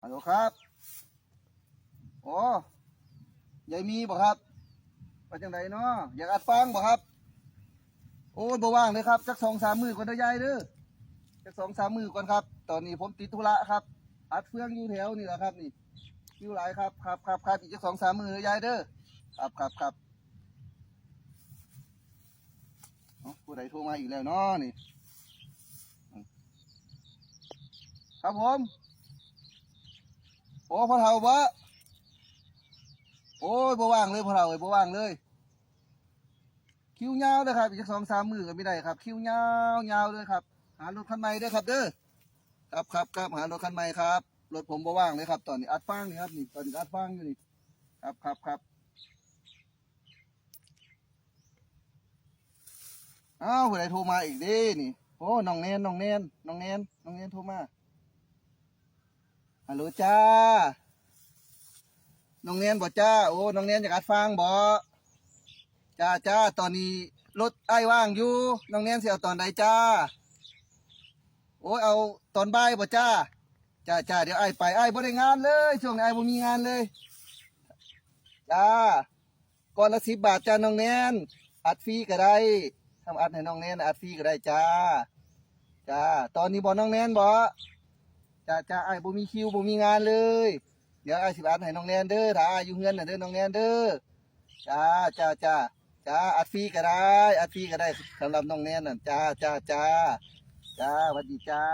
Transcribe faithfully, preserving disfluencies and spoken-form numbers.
ฮัลโหลครับ โอ้ ยายมีบ่ครับ ว่าจังไดเนาะ อยากอัดฟางบ่ครับ โอ้ย บ่ว่างเลยครับ จักสองสามมื้อก่อนเด้อยายเด้อ จักสองสามมื้อก่อนครับ ตอนนี้ผมติดธุระครับ อัดเฟืองอยู่แถวนี่แหละครับนี่ คิวหลายครับ ครับ ครับ ครับ อีกจักสองสามมื้อเด้อยายเด้อ ครับ ครับ ครับ เอ้า ผู้ใดโทรมาอีกแล้วเนาะนี่ ครับผม โอ้ พ่อเฒ่าบ่ โอ้ย บ่ว่างเลย พ่อเฒ่าเอ้ย บ่ว่างเลย คิวยาวนะครับ อีกจักสองสามมื้อก็ไม่ได้ครับ คิวยาวยาวเลยครับ หารถคันใหม่เด้อครับเด้อ ครับ ครับ ครับ หารถคันใหม่ครับ รถผมบ่ว่างเลยครับ ตอนนี้อัดฟางนี่ครับ นี่ ตอนนี้อัดฟางอยู่นี่ ครับ ครับ ครับ อ้าว ผู้ใดโทรมาอีกเด้นี่ โอ้ น้องแนน น้องแนน น้องแนน น้องแนนโทรมา ฮัลโหลจ้า น้องแนนบ่จ้า โอ้ น้องแนนอยากอัดฟางบ่ จ้า จ้า ตอนนี้รถอ้ายว่างอยู่ น้องแนนสิเอาตอนใดจ้า โอ้ย เอาตอนบ่ายบ่จ้า จ้า จ้า เดี๋ยวอ้ายไป อ้ายบ่ได้งานเลย ช่วงนี้อ้ายบ่มีงานเลย จ้า ก้อนละสิบบาทจ้าน้องแนน อัดฟรีก็ได้ ทำอัดให้น้องแนน อัดฟรีก็ได้จ้า จ้า ตอนนี้บ่น้องแนนบ่ จ้า จ้า อ้ายบ่มีคิว บ่มีงานเลย เดี๋ยวอ้ายสิอัดให้น้องแนนเด้อ ถ้าอ้ายอยู่เฮือนน่ะเด้อน้องแนนเด้อ จ้า จ้า จ้า จ้า อัดฟรีก็ได้ อัดฟรีก็ได้ สำหรับน้องแนนน่ะ จ้า จ้า จ้า จ้า หวัดดีจ้า